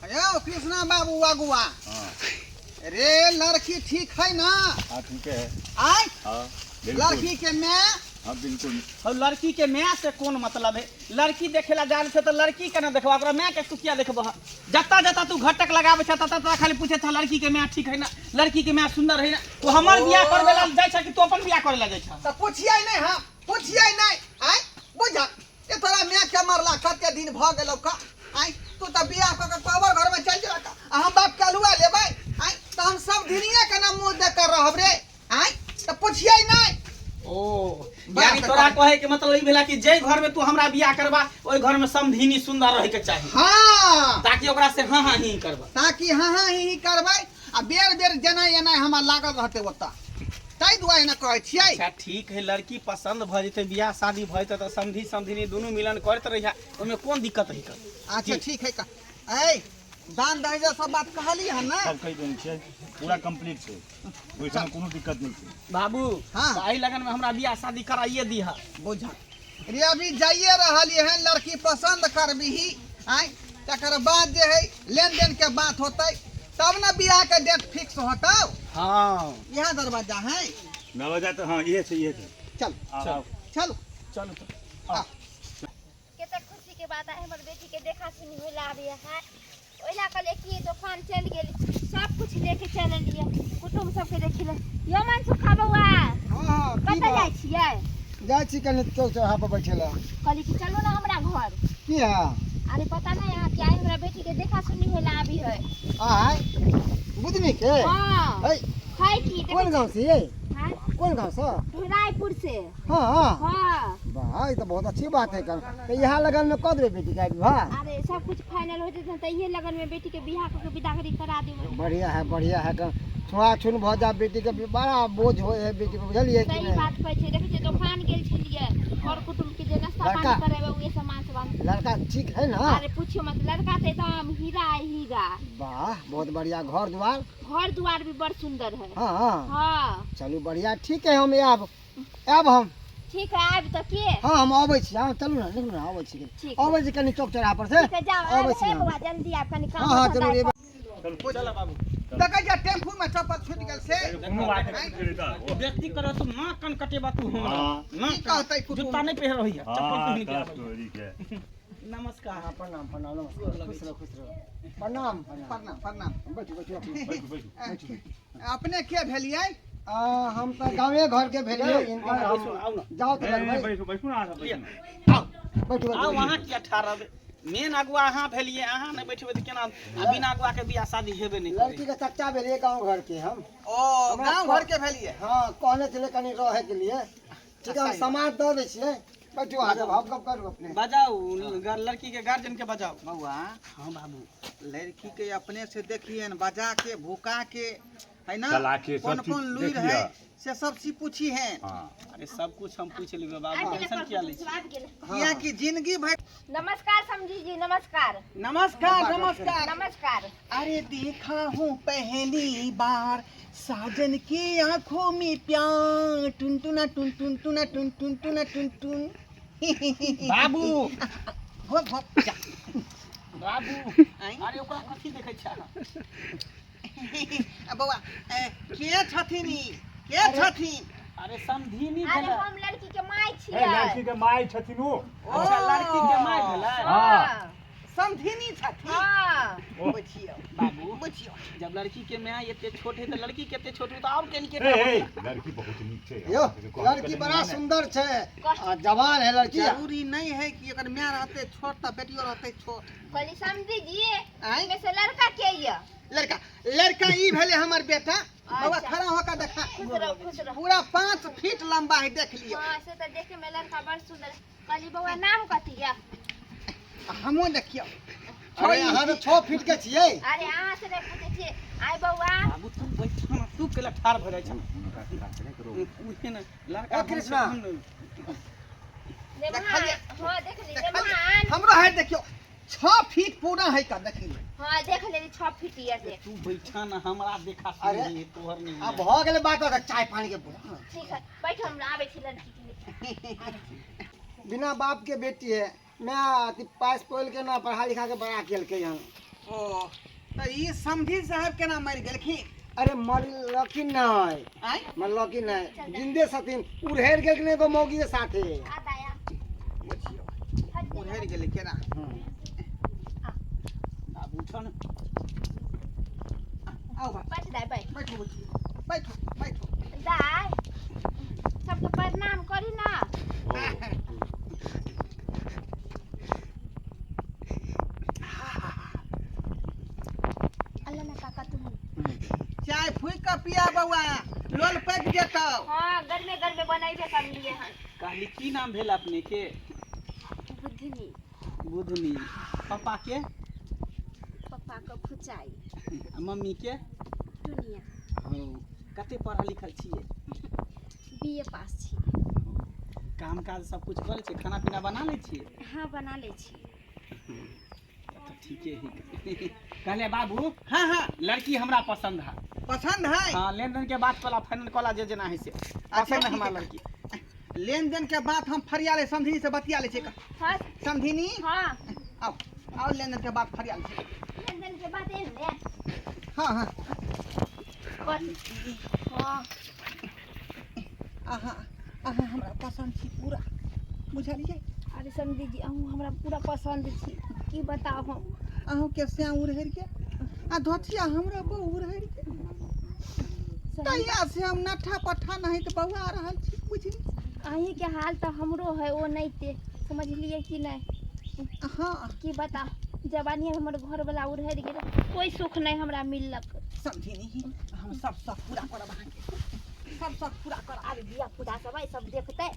यौ कृष्णा बाबू अगुआ। हाँ। रे लड़की ठीक है ना? हाँ, ठीक है। आय। हाँ, बिल्कुल। लड़की के मैं हाँ, बिल्कुल। और लड़की के my से कोन मतलब है? लड़की देखे ला जान छै तऽ लड़की के ना देखबा, ओकरा my के तू किया देखबह? जत्ता जत्ता तू घटक लगाबै छ तत्ता तत्ता खाली पूछे छ लड़की के my ठीक है ना, लड़की के my सुंदर है ना। तू हमर बियाह करबे ला जाइ छ कि तू अपन बियाह करे ला जाइ छ? तऽ पुछियै नहि, हम पुछियै नहि। आय बुझ, ए तोरा my के मरला कते दिन भऽ गेलौ का? आय तू तऽ बियाह कऽ के कोबर घर में चलि जेबा का? आ हम बाप के अलुआ लेबै? आय तऽ हम सब दिनिये के ना मुँह देख के रहब रे। आय तऽ पुछियै नहि। ओ यानी तोरा कहे के मतलब ई भेला कि जे घर में तू हमरा बियाह करबा ओहि घर में समधिनी सुंदर रहे के चाही। हाँ। ताकि ओकरा से हाँ हाँ ही करबा। ताकि हाँ हाँ ही करबै आ बेर बेर जेना एना हमरा लागल रहतै ओतऽ, ताहि दुआरे ने कहै छियै। अच्छा ठीक है, लड़की पसंद भऽ जेतै, बियाह शादी भऽ जेतै तऽ समधी समधिनी दुनू मिलन करैत रहिया, ओहिमे कोन दिक्कत है? अच्छा ठीक है। का ऐ दान दहेज सब बात कहली हन ना? सब कहि देने छियै, पूरा कंप्लीट छै, ओहि समय कोनो दिक्कत नहि छै। बाबू। हाँ। तऽ एहि लगन में हमरा बियाह शादी कराइए दीह। बुझ रे, अभी जाइए रहलियै हन, लड़की पसंद करबिही आँय, तकर बाद जे है लेन देन के बात होतै, तब ने बियाह के डेट फिक्स होतौ। हाँ। यहाँ दरवाजा है? दरवाजा तऽ हाँ इहे छै, इहे छै। चल। आउ। चलू। चलू तऽ। आ। कते खुशी के बात है, हमर बेटी के देखा सुनी होला आबे है। ओहिला कहलियै कि दोकान चलि गेली, सब कुछ लेके चलि एलियै, कुटुम्ब सबके देखी ले। यौ मनसुखा बौआ। हाँ, की कतऽ बात? जाइ छियै? जाइ छी कनि चौक चौराहा पर बैठे लए। कहली कि चलू ना हमरा घर। की है? अरे पता नहीं अहाँ के आइ हमरा बेटी के देखा सुनी होला आबी है। आय बुधनी के? हाँ। ऐ, है की देखै कोन गाँव से ये? हाँ? कोन गाँव से? रायपुर से। हाँ, हाँ। हाँ। वाह, ई तऽ बहुत अच्छी बात है। कल तऽ इएह लगन में कऽ देबै बेटी के विवाह? अरे सब कुछ फाइनल हो जेतै तऽ इहे लगन में बेटी के बियाह कऽ के विदागरी करा देबै। बढ़िया है, बढ़िया है। कल छुआ छुन भऽ जा बेटी के, बड़ा बोझ होइ है बेटी के, बुझलियै कि सही नहि? बात कहै छै। देखै छियै दोकान गेल छलियै, कर कुटुम्ब के जे नाश्ता पानी लड़का? करेबै उहे सामान सब आन। लड़का ठीक है ना? अरे पूछियो मत, लड़का तऽ एकदम हीरा है, हीरा। वाह, बहुत बढ़िया। घर द्वार? घर द्वार भी बड़ सुंदर है। हाँ, हाँ। हाँ। चलू बढ़िया, ठीक है, हम आयब, आयब हम। ठीक है, आबि तऽ के? हाँ, हम अबै छी। हाँ, चलू ना, निकलू ना, अबै छी। ठीक है। अबै छी कनि चौक चौराहा पर से। ठीक है, जाओ। अबै आबि छी हे हम। बौआ, जल्दी आब, कनि काम हाँ, हाँ, धंधा जरूर है। एबै। चल बाबू। देखै छियै टेम्पू में चप्पल छूटि गेल से। कोनो बात नहि छूटि गेलै तऽ। व्यक्ति कर तू ना कन कटेबा तू हमरा। हाँ। ना की कहतै कुटुम्ब? जूता नहीं पहिर रही है, चप्पल हाँ, पहिन के तब आबै। तोरी के। नमस्कार। हाँ, प्रणाम, प्रणाम, नमस्कार। खुश रहो, खुश रहो। प्रणाम, प्रणाम। प्रणाम, प्रणाम। बैठू, बैठू अपने। बैठू, बैठू। अपने के भेलियै? आ, हम तऽ गाँवे घर के भेलियै। हिनकर हम बैसू, आउ ना। जाउ तऽ नहीं, नहीं, लगबै। बैठू, बैठू ना, अहाँ सब बैठू ना। आउ। बैठू, बैठू, आउ। बैठू। अहाँ किया ठाढ़ रहबै? मेन अगुआ अहाँ भेलियै, अहाँ नहि बैठबै तऽ केना? आ बिना अगुआ के बियाह शादी हेबे नहि करै। लड़की के चच्चा भेलियै गाँव घर के हम। ओ हमरा गाँव घर के भेलियै? हाँ, कहने छलै कनि रहै के लिए। ठीक है, हम समाज दऽ दै छियै। बैठू अहाँ सब, हम गप करू अपने। बजाउ लड़की के गार्जियन के बजाउ। बौआ। हाँ बाबू। लड़की के अपने से देखियन, बजा के भूका के है ना, चला के सब कोन चीज कोन लुइर देख है लिअ। से सब चीज पूछी है। हाँ। अरे सब कुछ हम पूछ लेबै बाबू, आबि गेलै टेंशन किया लै कुटुम्ब छी? सब आबि गेलै। किया कि जिंदगी भर। नमस्कार समझी जी, नमस्कार। नमस्कार, नमस्कार। नमस्कार। अरे देखा हूँ पहली बार साजन की आंखों में प्यार, टुन टुना टुन टुन टुना टुन टुन टुना टुन टुन। बाबू। भोग भोग जा। बाबू। आँय? अरे ओकरा कथी देखै छै अहाँ? आ बौआ, ए, के छथिन ई? के छथिन? अरे समधिनी अरे भेलै। हम लड़की के माय ए, छियै। लड़की के माय छथिन ओ। अच्छा, लड़की के माय भेलै। हाँ। समधिनी छथिन। हाँ। बुझियौ। बाबू। बुझियौ। जब लड़की के my एते छोट है तऽ लड़की कते छोट है तऽ आओर कनि के ए, ए, लड़की बहुत नीक छै। यौ, लड़की बड़ा सुंदर छै आ जवान है लड़की। जरूरी नहीं है कि अगर my रहते छोट तऽ बेटियो रहते छोट। कहली समधी जी, आँय? एहिमे से लड़का के ये? लड़का, लड़का ई भेलै हमर बेटा। बौआ अच्छा। खड़ा होकर देखा। खुश रहो, खुश रहो। पूरा 5 फीट लंबा है, देख लियौ। हाँ, से तऽ देखे में लड़का बड़ सुंदर। कहली बौआ नाम कथी ये? हमहूँ देखियौ। अरे अहाँ तऽ 6 फीट के छियै। अरे अहाँ से नहि पूछै छियै। आइ बौआ। बाबू तू बैठ ना, तू केला ठाढ़ भऽ जाइ छ? उहे ने लड़का ओ कृष्णा। नेमहान, हाँ देख ली देखलियै। नेमहान। हमरो है देखियौ, 6 फीट पूरा है का, देख लियौ। हाँ देख लेली, 6 फीट ये से। तू बैठा ना, हमरा देखा अरे, सुनी तोहर नहीं। आब भऽ गेलै बात, तऽ चाय पानी के बोला। ठीक है, बैठो, हम आबै छी लड़की के लेके। आबै छी। बिना बाप के बेटी है, मैं अथी पास पोल के ना पढ़ा लिखा के बड़ा केलकै हन। ओ तऽ ई समधी साहब केना मरि गेलखिन? अरे मरलखिन नहि। आँय? मरलखिन नहि, जिन्दे छथिन। उड़हेर गेलखिन एगो मौगी के साथे। आ दाया। बुझियौ, उड़हेर गेलै केना? आब उठऽ ने। आउ बा। बैठ दाय, बैठ। बैठू बुच्ची, बैठू बैठू। दाय, सबके प्रणाम करी ना। अल्लाह ना काका तुम। चाय फूकि कऽ पिया बौआ, लोल पाकि जेतौ। हाँ, गर्मे गर्मे बनैबे कर लिए हन। कहली की नाम भेल अपने के? बुधनी। बुधनी। पापा के? पप्पा के फुचाई। आ मम्मी के? टुनिया। हँ। कते पढ़ल लिखल छियै? बीए पास छी। काम काज सब कुछ करै छियै? खाना पीना बना लै छियै? हाँ, बना लै छी। तऽ ठीके है। कहले बाबू। हाँ हाँ। लड़की हमरा पसंद है। पसंद है? हाँ, लेन देन के बात कला फाइनल कला जे जेना है से। अच्छा, पसंद है ठीक हमरा है। लड़की। लेन देन के बात हम फरिया ले समधिनी से बतिया ले छियै। हाँ। समधिनी। हाँ। आओ आओ, लेन देन के बात फरिया ले छियै। लेन देन के बात एहन ने। हाँ हाँ। बस। हाँ। अहाँ अहाँ हमरा पसंद छी पूरा, बुझलियै? अरे समधी जी, अहूँ हमरा पूरा पसंद छी, की बताउ हम। अहूँके सैं उड़हरि के आ धोतिया हमरा बहु उड़हरि के। तहिया से हम नठा पठा नहीं तऽ बौआ रहल छी, बुझली? अहीं के हाल तऽ हमरो है ओ नहीं ते, समझलियै कि नहीं? हाँ। की बताउ, जवानी हमर घर वाला उड़हरि गेल, कोई सुख नहीं हमरा मिललक। समझिनी, हम सब शौक पूरा करब अहाँके, सब शौक पूरा करब। आब धिया पुता सब है, सब देखतै।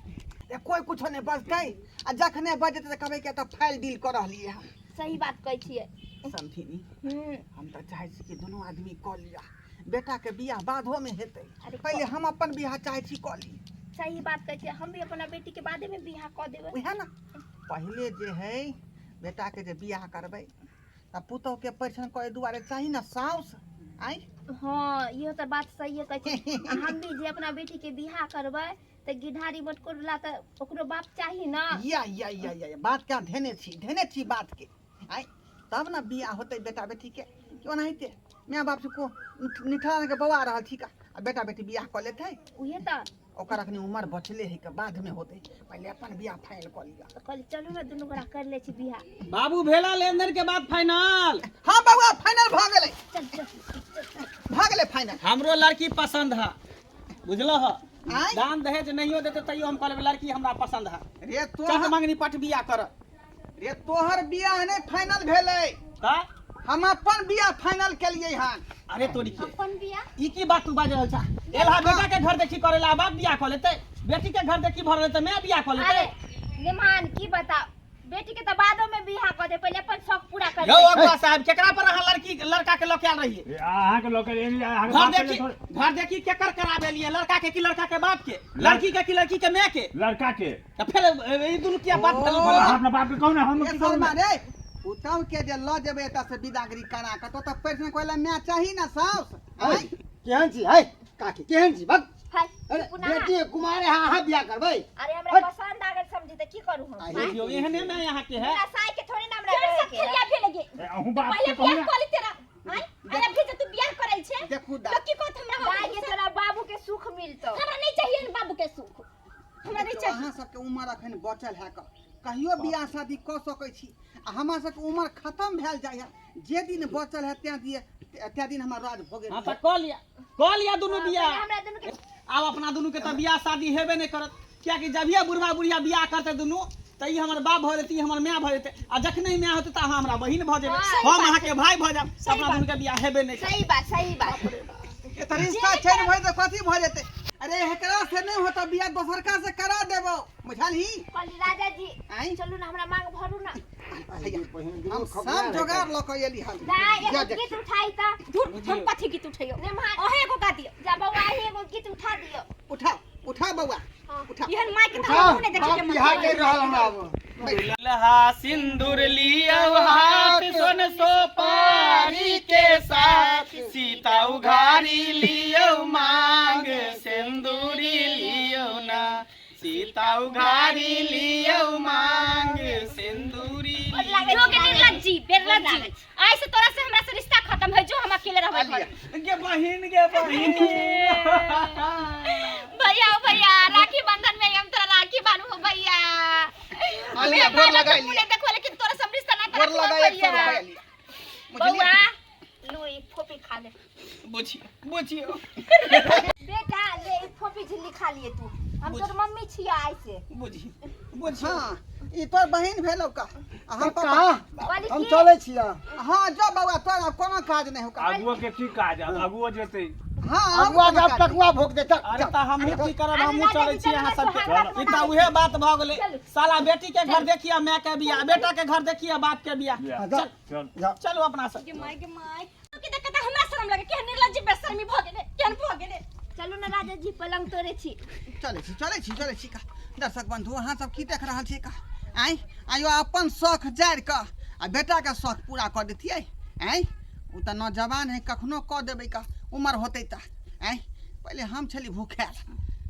ए, कोई कुछो नहीं बजतै, आ जखने बजतै तऽ कहबै कि एतऽ फाइल डील कऽ रहलियै हन। सही बात कहै छियै। समधिनी। हम्म। हम तऽ चाहै छी कि दुनू आदमी कऽ लिअ, बेटाके बियाह बादोमे हेतै। अरे पहिले हम अपन बियाह चाहै छी कऽ ली। सही बात कहै छियै, हम भी अपना बेटी के बादे में बियाह कऽ देबै। उएह ने, पहिले जे है बेटाके जे बियाह करबै तऽ पुतोहके परिछन करै दुआरे चाही ने साउस। आँय? हाँ, इहो तऽ बात सहिए कहै छै। आ हम भी जे अपना बेटी के बियाह करबै तऽ गिरधारी मटकोर वाला तऽ ओकरो बाप चाही ना। या या या या या, बात क्या धेने छी, धेने छी बात के। आँय, तब ने बियाह होतै बेटा बेटी के, कि ओनाहिते माय बाप से को निठरा के बौआ रहल छी का आ बेटा बेटी बियाह कऽ लेतै? उहे तऽ। ओकर अखनी उमर बचले है के बाद में होतै, पहिले अपन बियाह फाइनल कऽ लिअ। तऽ कहली चलू ने दुनू गोरा कर लै छी बियाह। बाबू, भेला लेन देन के बात फाइनल? हाँ बौआ, फाइनल भऽ गेलै। चल चल। भऽ गेलै फाइनल। हमरो लड़की पसंद है, बुझलो ह? आँय? दान दहेज नहियो देते तैयो हम कहलेबै लड़की हमरा पसंद है। रे चट तोहर मंगनी पट बियाह कर। रे तोहर बियाह नहि फाइनल भेलै। का? हम अपन बियाह फाइनल केलियै हन। अरे तोरी के। अपन बियाह? ई की बात तू बाजि रहल छा? एलहा बेटा के घर देखी करेला बाप बियाह कऽ लेतै, बेटी के घर देखी भर लेतै माय बियाह कऽ लेतै। अरे निमान, की बताउ, बेटी के तऽ बादो में बियाह कऽ दे, पहिले अपन शौक पूरा कर यौ ले। अगुआ साहब, केकरा पर अहाँ लड़की लड़का के लऽ के आयल रहियै? अहाँके लऽ के एलियै, अहाँके घर बाप के देखी थोड़े- घर देखी केकर कराबे लिए, लड़का के कि लड़का के बाप के, लड़की के कि लड़की के माय के? लड़का के। तऽ फेर ई दुनू किया बात भेल? अहाँ अपना बाप के कहू ने, हम ए की करू? शर्मा रे, पुतहु के जे लऽ जेबै एतऽ से बिदागरी करा कऽ, तऽ पैसा कोइ ला माय चाही ने साउस। आँय? केहन छी है काकी, केहन छी भक? हाय, अरे पुनः। बेटी कुमार है, अहाँ बियाह करबै? अरे हमरा पसंद आ गेल समझी, तऽ की करू हम? आइ देखियौ, एहने में यहाँ के है। हमरा साई के थोड़े ना हमरा रहे के है। भेल गे? ए, अहूँ बाप पहिले के कहू बियाह ने। कऽ ले तेरा। आँय? अरे अभी जे तू बियाह करै छै देखू दा। तऽ की कहत हमरा? दाय के तोरा बाबू के सुख मिलतौ। हमरा नहीं चाहिए ने बाबू के सुख, हमरा नहीं देखियौ, चाहिए। अहाँ सबके उमर अखन बचल है कऽ कहियो बियाह शादी कऽ सकै छी, आ हमरा सबके उमर खत्म भेल जाइ है। जे दिन बचल है तै दिए तै दिन हमर राज भऽ गेल। हाँ तऽ कऽ लिया, कऽ लिया दुनू बियाह। पहिले हमरा दुनू के आब अपना दुनू के तऽ बियाह शादी हेबे नहि करत, कियाकि जभिये बुढ़वा बुढ़िया बियाह करतै दुनू तऽ ई हमर बाप भऽ जेतै, ई हमर माय भऽ जेतै, आ जखने माय होतै तऽ अहाँ हमरा बहिन भऽ जेबै, हम अहाँके भाय भऽ जायब। अपना दुनू के बियाह हेबे नहि करत। सही बात, सही बात। ए तऽ रिश्ता चेंज भऽ जेतै, कथी भऽ जेतै? अरे एकरा से नहि होतौ बियाह, दोसरका से करा देबौ, बुझलही? कहली राजा जी, आँय? चलू ना हमरा मांग भरू ना। हम सब जोगाड़ लऽ कऽ एली हन। दाय जा एगो देख। गीत उठाई तऽ। धुर, हम कथी गीत उठैयो? नेमान। अहे एगो गा दियौ। जा बौआ, अही एगो गीत उठा दियौ। उठा उठा बौआ, उठा। एहन माय के तऽ उठाओ, हमहूँ नहि देखै बाप के मन बियाह करैए। कर रहल हमरा आब। दुल्हा सिंदूर लियौ हाथ सोन सोपारी के साथ, सीता उघारी लियौ मांग सिंदूरी लियौ ना, सीता उघारी लियौ मांग सिंदूरी। जो के निर्लज्जी बेलज्जी, आइ से तोरा से हमरा से रिश्ता खत्म है, जो हम अकेले रहबै घर में। गे बहिन, गे बहिन। भैया ओ भैया, राखी बंधन में हम तोरा राखी बांधू हो भैया। आ लिया, गोर लगा लिया। मुने देखो, लेकिन तोरा से हम रिश्ता ना गोर लगा 100 रुपया लिया, बुझलियै? बउआ लो, ई फोपी खा ले। बुझियो, बुझियो। बेटा ले, ई फोपी झिल्ली खा लिए तू, हम तोर मम्मी छियै आइ से। बुझियो, बुझियो। हाँ, ई तोर बहिन भेलौ का आ हम कक्का, पापा। कहली हम की? चलै छियै। हाँ, जो बउआ, तोरा कोनो काज नहि होका। आगुआ के की काज? आब आगुआ जेतै। हाँ, हम अगुआ कोनो जाब काज नहि। टकुआ भोग दे चल। अरे तऽ हमहूँ की करब? हमहूँ राजा चलै जी, छी अहाँ चलू, सबके। चलू, ई तऽ उहे बात भऽ गेलै। चलू। साला बेटी के घर देखिए माय के बियाह, बेटा के घर देखिए बाप के बियाह। बियाह। चल। चल। जा। चलू अपना सब। गे माय, गे माय, की देखत हमरा शरम लगे, केहन निर्लज्जी बेशर्मी भऽ गेलै, केहन भऽ गेलै। चलू ने राजा जी, पलंग तोड़े छी। चलै छी, चलै छी, चलै छी का। दर्शक बंधु, अहाँ सब की देख रहल छी का? आँय आइयो अपन शौख जारि कऽ आ बेटाके शौख पूरा कऽ दैतियै। आँय, ओ तऽ नौजवान है, कखनो कऽ देबै का, उमर होतै तऽ। आँय, पहिले हम छली भूखायल,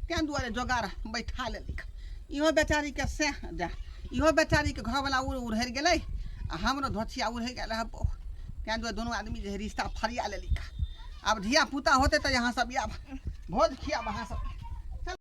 तेँ दुआरे जोगार बैठा लेली। इहो बेचारीके से जा, इहो बेचारीके घरवला उड़हरि गेलै आ हमरो धोछिया उड़हरि गेल रहै, तेँ दुआरे दुनू आदमी जे है रिश्ता फरिया लेली का। आब धिया पुता होतै तऽ अहाँ सब आयब, भोज खियाब अहाँ सब।